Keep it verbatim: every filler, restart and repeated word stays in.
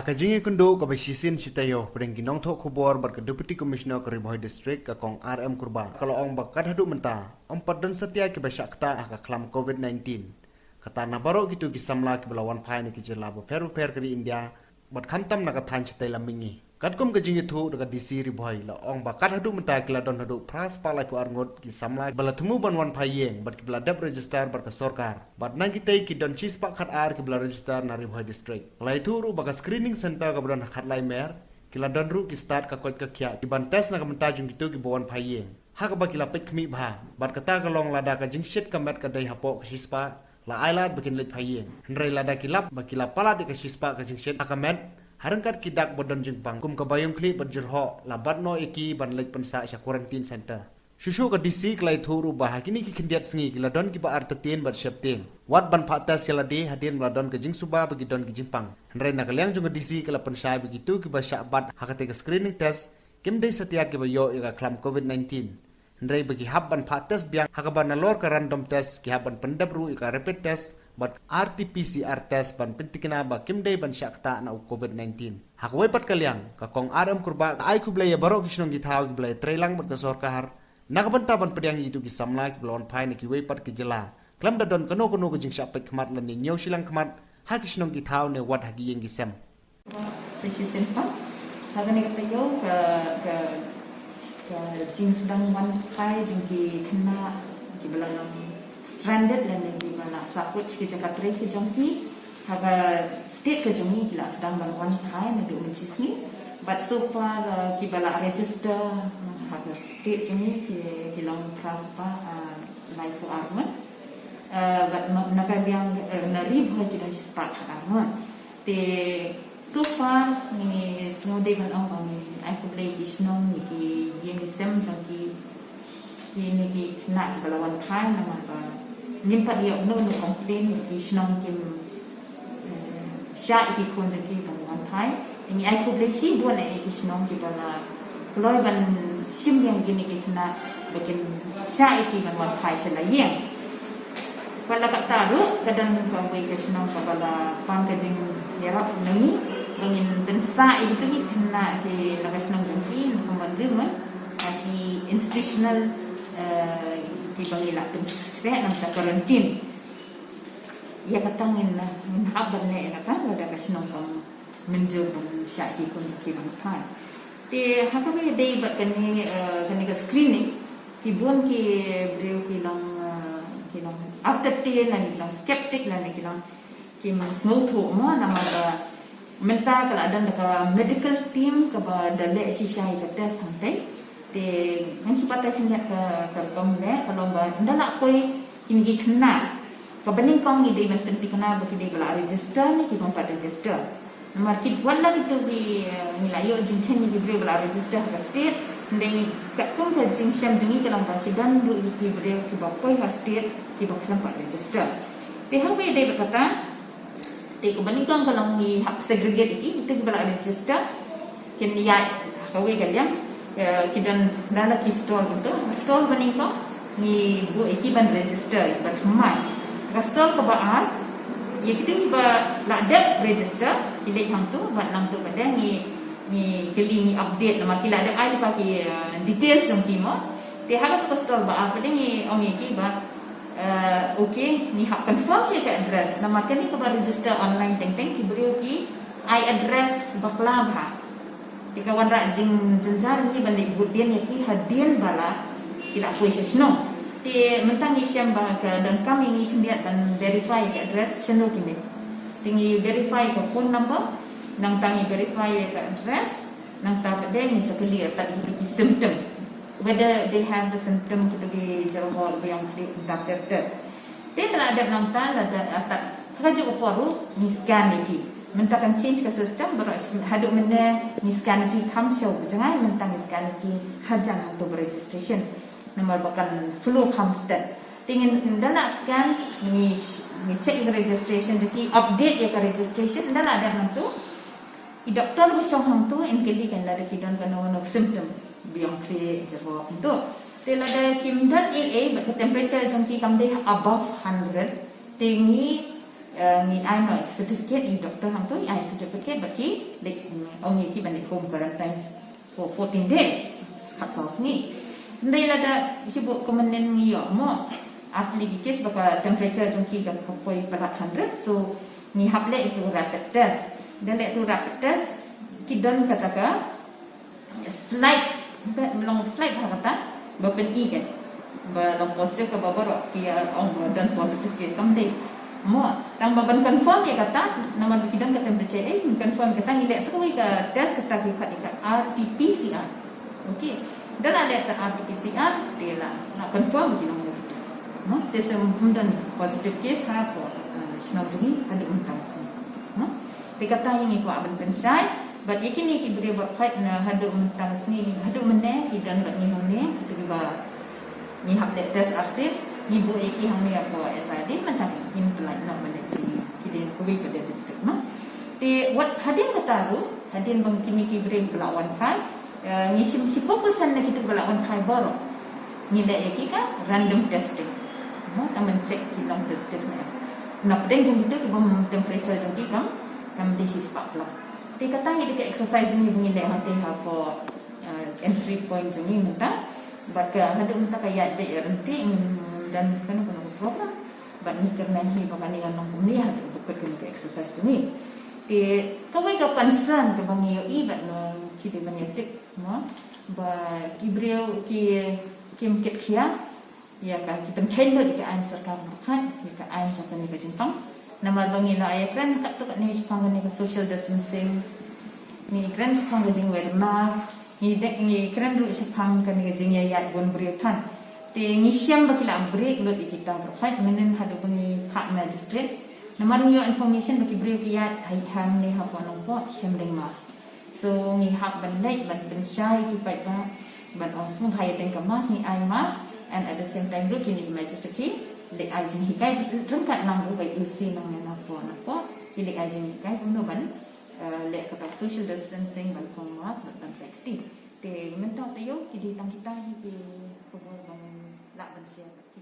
Ka jingïakynduh kaba shisien shi taïew pdeng ki nongthoh khubor bad ka Deputy Commissioner ka Ri Bhoi District, ka Kong R M Kurbah, ka la ong ba kat haduh mynta ym pat don satia kiba shah ktah ha ka khlam covid nineteen. Kata na baroh kito ki samla kiba la wan phai na ki jylla bapher bapher ka ri India bad khamtam na ka thaiñ shatei lam mihngi. Katkum ka jingïathuh da ka D C Ri Bhoi, la ong ba kat haduh mynta ki la don haduh phra spah laiphew ar ngut ki samla ba la thmu ban wan phai ïing bad kiba la dep register bad ka sorkar. Bad na kitei ki don shispah khatar kiba la register na Ri Bhoi District. La ïathuh ruh ba ka screening center kaba don ha Khatlai Mer, ki la don ruh ki stad ka koit ka khiah ki ban test na ka bynta jong kito kiba wan phai ïing, ha kaba ki la peit khmih bha. Bad kata ka long lada ka jingshit ka met ka dei hapoh ka shispah, la ai lad ba kin leit phai ïing. Hynrei lada ki lap ba ki la palat ïa ka shispah ka jingshit ha ka met, ha ryngkat ki dak ba don jingpang kum ka baïong khlieh bad jyrhoh, la bat noh ïa ki ban leit pynsah sha quarantine center. Shuh shuh ka D C ka la ïathuh ruh ba ha kine ki khyndiat sngi ki la don kiba artatien bad sheptieng wat ban phah test ïa lade hadien ba la don ka jingsuba ba ki don ki jingpang. Hynrei na ka liang jong ka D C ka la pynshai ba kito kiba shah bat ha katei ka screening test kim dei satia kiba ïoh ïa ka khlam covid nineteen. Hynrei ba ki hap ban phah test biang ha kaba nalor ka random test ki hap ban pyndep ruh ïa ka rapid test bad R T P C R test ban pyntikna ba kim dei ban shah ktah na u covid nineteen. Ha kawei pat ka liang, ka Kong R M Kurbah ka ai khublei ïa baroh ki shnong ki thaw kiba la ïatreilang bad ka sorkar na ka bynta ban pdiang ïa kito ki samla kiba la wan phai na kiwei pat ki jylla khlem da don kano kano ka jingshah peit khmat lane ñiew shilliang khmat ha ki shnong ki thaw ne wat ha ki ïing ki sem. Sa shisien pat, ha kane ka taïew ka, ka, ka jingsdang wan phai jong ki khynnah kiba la long stranded lane kiba la sahkut ki jaka trei ki jong ki ha ka state ka jong ngi, ki la sdang ban wan phai naduh mynshisngi. But so far, uh, kiba la register, uh, ha ka state jong ngi ki, ki long phra spah, uh, laiphew ar ngut. Uh, but na, na ka liang, uh, na Ri Bhoi ki don shispah khatar ngut. Te so far ngi sngew dei ban ong ba ngi ai khublei ki shnong, ïa ki ïing ki sem jong ki, kine ki khynnah kiba la wan phai namar ba ngim pat ïoh kano kano complain ïa ki shnong kim, eh, shah ïa ki khun jong ki ban wan phai. Te ngi ai khublei shibun ïa ki shnong kiba la kloi ban shim ïa kine ki khynnah ba kin shah ïa ki ban wan phai sha la ïing. Wat la katta ruh ka don kawei ka shnong kaba la pang ka jingïarap na ngi ba ngin pynsah ïa kito ki khynnah ki na ka shnong jong ki, na ka mon rim, ha ki institutional, eh, kiba ngi la pynkhreh na ka quarantine. Ïa kata ngin, ngin hap ban leh ïa kata lada ka shnong kam mynjur ban shah ki khun jong ki ban phai. Te ha kaba ïadei bad kane, eh, kane ka screening, ki bun ki briew ki long, eh, ki long artatien lane ki long skeptic lane ki long kim sngewthuh mo, namar ba mynta ka la don da ka medical team kaba da leh shisha ïa ka test hangtei. Te ngan shu batai khyndiat ka, ka rukom leh, ka long ba ynda la poi kine ki khynnah, kaba nyngkong ngi dei ban pynthikna ba ki dei ba la register ne ki bym pat register. Namar ki wat la kito ki, eh, ngi la ïoh jingkhein ïa ki briew ba la register ha ka state, hynrei katkum ka jingshem jong ngi ka long ba ki don ruh ïa ki briew kiba poi ha state kiba khlem pat register. Te haba ïadei bad kata, te kaba nyngkong ka long ngi hap segregate ïa ki, kito kiba la register kin ïaid ha kawei ka liang, eh, ki don la la ki stall, to stall ba nyngkong ngi buh ïa ki ban register, ban thymmai. Ka stall kaba ar, ïa kito kiba la dep register ki leit hangto, bad nangto pat de ngi, ngi kylli, ngi update namar ki la dep ai lypa ki, eh, details jong ki mo. Te ha kata ka stall ba ar pat de ngi ong ïa ki ba, eh, okay, ngi hap confirm sha ka address namar kane kaba register online teng teng ki briew ki ai address bakla bha. Te ka wanrah jingjynjar ngi ban leit vote dien ïa ki hadien ba la, ki la poi sha shnong. Te mynta ngi shem ba ka donkam ïa ngi khyndiat ban verify ka address shano ki mih. Te ngi verify ka phone number, nangta ngi verify ka address, nangta pat de ngi sa kylli artat ïa ki symptom, whether they have the symptom kito ki jyrhoh, baïong khlieh, nangta ter ter. Te ka la dep nangta, la dep, ah, ta, ha kajuh ka por ruh ngi scan ïa ki. Mynta kan change ka system, baroh haduh mynne ngi scan ïa ki kham sha u jngai, mynta ngi scan ïa ki hajan hangto ba registration. Namar ba kan flow kham stet. Te ngin, ynda la scan ngi, ngi check ïa ka registration, da ki update ïa ka registration, ynda la dep nangto. Ki doktor ba shong hangto yn kylli kan lada ki don kano kano symptom, baïong khlieh, jyrhoh hangto. Te lada kim don ei ei bad ka temperature jong ki kam dei above hundred, te ngi, Ngi ai noh certificate, i doktor hangto i ai certificate ba ki leh, ong ïa ki ban leh home quarantine for fourteen days, khatsaw sngi. Hynrei lada shibun kumne ngi ïoh mo ar tylli ki case ba ka temperature jong ki ka poi palat hundred, so ngi hap leh ïa uto u rapid test. Da leh uto u rapid test ki don kata ka slight, ba long slight ha kata ba pyni ka ba long positive ka ba baroh ki ong ba don positive case kam dei. Mo, tang ba ban confirm ïa kata, namar ki don ka temperature, eh, confirm kata ngi leh sa kawei ka test kata ki khot ïa ka R T P C R. Okay. Da la leh ka R T P C R te la, la confirm ki long ïa kita. Mo, te sa ym don positive case ha ka, eh, shnong jong ngi haduh mynta ka sngi. Mo, te kata ïa ngi kwah ban pynshai. Bad ïa kine ki briew baroh khoit na haduh mynta ka sngi, haduh mynne ki don bad ngi hangne, kita kiba ngi hap leh test arsien, ngi buh ïa ki hangne hapoh S I D, mynta ngin pynlait noh ban leit sha ki dei kawei pat district, mo. Te wat hadien kata ruh, hadien ba kine ki briew ba la wan phai, eh, ngi shim shiphew percent na kita ba la wan phai baroh ngi leh ïa ki ka random testing. Mo, tang ban check ki long positive ne em. Na pdeng jong kita ki bym temperature jong ki kam, kam dei shispah plus. Te kata hi dei ka exercise jong ngi ba ngi leh hangtei hapoh, eh, entry point jong ngi mynta. Bad ka haduh mynta ka ïaid beit ïaid ryntih, ngim don kano kano ka program. Bad ngi kyrmen hi ba kane kan long kumne haduh ba kut kane ka exercise jong ngi. Te kawei ka concern kaba ngi ïohi bad ngi dei ban ïatip, mo, ba ki briew ki, kim kit khia ïa ka, ki pynkheiñ lut ïa ka aiñ sorkar baroh khoit, ïa ka aiñ jong kane ka jingtong. Namar ba ngi la ïakren katto katne shaphang kane ka social distancing, ngi kren shaphang ka jingwear mask, ngi dei, ngi kren ruh shaphang kane ka jingïaid bun briew than. Te ngi shem ba ki la break lut ïa kita baroh khoit, mynnin haduh ba ngi phah magistrate. Namar ngi ïoh information ba ki briew ki ïaid hangne hapoh Nongpoh, shem deng mask. So ngi hap ban leit ban pynshai ki paidbah ban ong sngewbha ïa deng ka mask, ngi ai mask, and at the same time ruh kine ki magistrate ki leit ai jinghikai, ryngkat lang ruh bad i O C nongneng hapoh Nongpoh, ki leit ai jinghikai kumno ban, eh, leh kata social distancing, ban phong mask bad ban sai kti. Te mynta taïew ki dei tang kita hi ki khubor ba ngi lah ban share bad phi.